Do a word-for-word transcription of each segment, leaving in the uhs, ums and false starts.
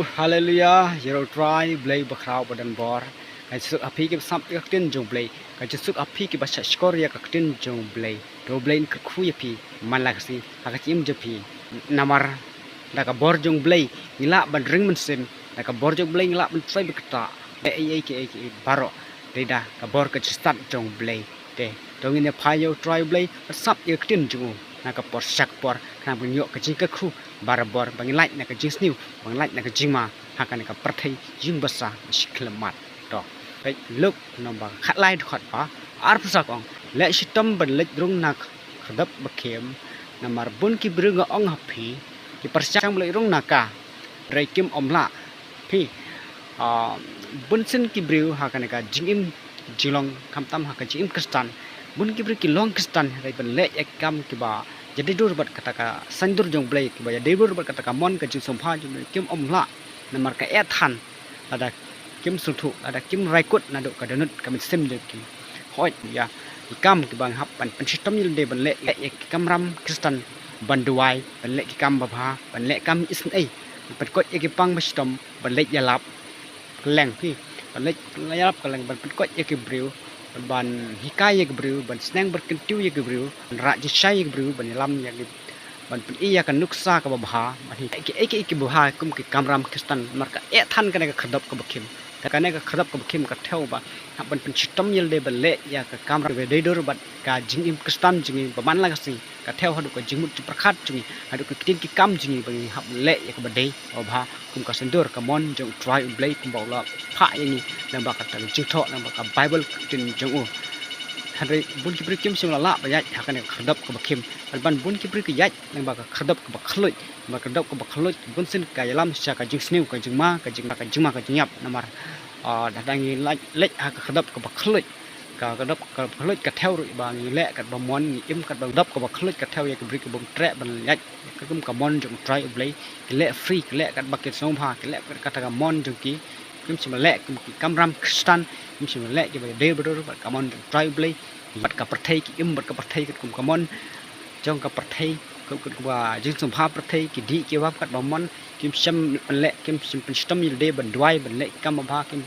Haleluya, ïaroh Trai Blei bakhraw badonbor. Ka jingsuk ha phi kiba sngap ïa ka ktien jong Blei, ka jingsuk ha phi kiba shah shkor ïa ka ktien jong Blei. To Blei un kyrkhu ïa phi man la ka sngi ha ka jingim jong phi. Namar da ka bor jong Blei ngi lah ban ring mynsiem, da ka bor jong Blei ngi lah ban trei bad kata. Ei ei ki ei ki ei baroh dei da ka bor ka jingstad jong Blei. Te to ngin ïa phai ïa u Trai Blei bad sngap ïa ka ktien jong u na ka por sha ka por, khnang ba ngin ïoh ka jingkyrkhu barabor, ba ngin lait na ka jingsniew, ba ngin lait na ka jingma ha kane ka pyrthei jingbasa shi khyllipmat. To peit Luk namba khatlai dkhot ba arphew saw ka ong, leh shitom ban leit rung na ka khyrdop ba khim, namar bun ki briew nga ong ha phi, ki pyrshang ban leit rung na ka, hynrei kim ym lah. Phi, ah, bun sien ki briew ha kane ka jingim jinglong, khamtam ha ka jingim Khristan, bun ki briew ki long Khristan hynrei ban leh ïa ki kam kiba ïadei dur bad kata ka saiñdur jong Blei, kiba ïadei dur bad kata ka mon ka jingsngewbha jong Blei, kim ym lah. Namar ka eh than lada kim sngewthuh, lada kim rai kut naduh ka dohnud ka mynsiem jong ki. Hooid, ïa ki kam kiba ngi hap ban pynshitom ïa lade ban leh, leh ïa ki kamram Khristan, ban duwai, ban leh ki kam babha, ban leh kam isynei, ban pynkhuid ïa ki pang ba shitom, ban leit ïalap kylleng, phi, ban leit ïalap kylleng, ban pynkhuid ïa ki briew, ban hikai ïa ki briew, ban sneng ban kyntiew ïa ki briew, ban rah jingshai ïa ki briew, ban ïalam ïa ki, ban pyni ïa ka nuksa kaba bha, ban hikai ïa ki, ïa ki, ïa ki babha kum ki kamram Khristan. Namar ka eh than kane ka khyrdop kaba khim. Kane ka khyrdop kaba khim ka thew ba hap ban pynshitom ïa lade ban leh ïa ka kamram kaba dei dur bad ka jingim Khristan jong ngi ba man la ka sngi. Ka thew haduh ka jingmut jingpyrkhat jong ngi, haduh ka ktien ki kam jong ngi ba ngi hap leh ïa kaba dei, kaba bha, kum ka saiñdur ka mon jong u Trai u Blei, kumba u la phah ïa ngi lyngba kata ka jingthoh, lyngba ka Baibl, ka ktien jong u. Hynrei bun ki briew kim shym la lah ban ïaid ha kane ka khyrdop kaba khim. Bad ban bun ki briew ki ïaid lyngba ka khyrdop kaba khluid, lyngba ka khyrdop kaba khluid, bun sien ka ïalam sha ka jingsniew, ka jingma, ka jingma, ka jingma, ka jingïap. Namar, ah, da, da ngi leit, leit ha ka khyrdop kaba khluid, ka khyrdop kaba khluid ka thew ruh ba ngi leh katba mon, ngi im katba, khyrdop kaba khluid ka thew ïa ki briew ki bym treh ban ïaid kum ka mon jong u Trai u Blei. Ki leh free, ki leh katba ki sngewbha, ki leh kat kata ka mon jong ki. Kim shym leh kum ki kamram Khristan, kim shym leh kiba dei ba dur bad ka mon jong u Trai u Blei. Bad ka pyrthei, ki im bad ka pyrthei katkum ka mon jong ka pyrthei, kum, kum ka jingsngewbha pyrthei, ki dih ki bam katba mon. Kim shym pynleh, kim shym pynshitom ïa lade ban duwai, ban leh ki kam babha, kim,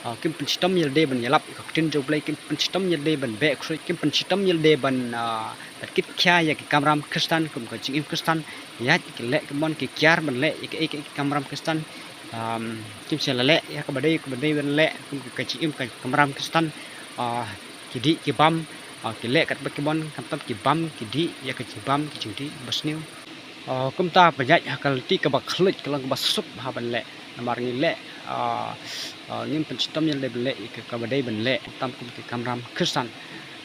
ah, kim pynshitom ïa lade ban ïalap ïa ka ktien jong u Blei, kim pynshitom ïa lade ban beh khuid, kim pynshitom ïa lade ban, ah, ban kit khia ïa ki kamram Khristan kum ka jingim Khristan. Ïaid ki leh ki mon, ki kiar ban leh ïa ki, ïa ki, ïa ki kamram Khristan. Um, kim shym la leh ïa kaba dei, kaba dei ban leh kum ka jingim ka kamram Khristan. Ah, ki dih ki bam, ah, ki leh katba ki mon, khamtam ki bam, ki dih ïa ka jingbam, ki jingdih basniew. Ah, kumta ban ïaid ha ka lynti kaba khluid ka long kaba suk bha ban leh. Namar ngi leh, ah, ah, ngim pynshitom ïa lade ban leh ïa ka, kaba dei ban leh, khamtam kum ki kamram Khristan.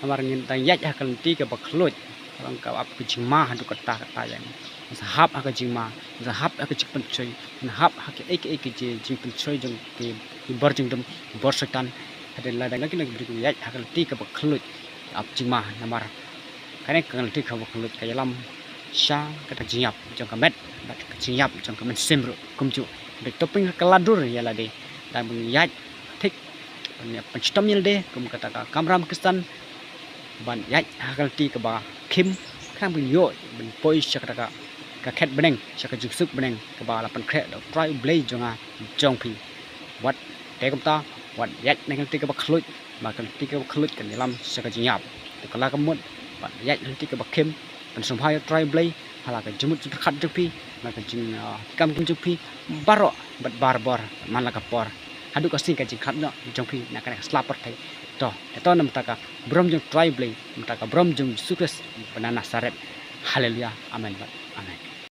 Namar ngi dang ïaid ha ka lynti kaba khluid ka long kaba ap ka jingma haduh katta katta ïa ngi. Ngi sa hap ha ka jingma, ngi sa hap ha ka jingpynshoi, ngi sa hap ha kiei kiei ki ji-, jingpynshoi jong ki, ki bor jingdum, ki bor Soitan. Hadien lada ngi, ngi ïaid ha ka lynti kaba khluid, ap jingma, namar kane ka lynti kaba khluid ka ïalam sha kata ka jingïap jong ka met bad ka jingïap jong ka mynsiem ruh kumjuh. Dei topping ka la dur ïa lade. Dang ban ïaid thik, ban ïa pynshitom ïa lade kum kata ka kamram Khristan, ban ïaid ha ka lynti kaba khim, khnang ba ngin ïoh ban poi sha kata ka, ka khet bneng, sha ka jingsuk bneng kaba la pynkhreh da u Trai u Blei jong nga, jong phi. Wat te kumta, wat ïaid na ka lynti kaba khluid, ba ka lynti kaba khluid kan ïalam sha ka jingïap. Te ka la ka mut ban ïaid na ka lynti kaba khim, ban sngewbha ïa u Trai u Blei ha la ka jingmut jingpyrkhat jong phi, ha la ka jing, ah, kam kam jong phi baroh bad barabor man la ka por, haduh ka sngi ka jingkhatnoh jong phi na kane ka sla pyrthei. To, te to na bynta ka burom jong u Trai u Blei, na bynta ka burom jong u Jisu Khrist ba na Nasaret. Haleluya. Amen bad amen.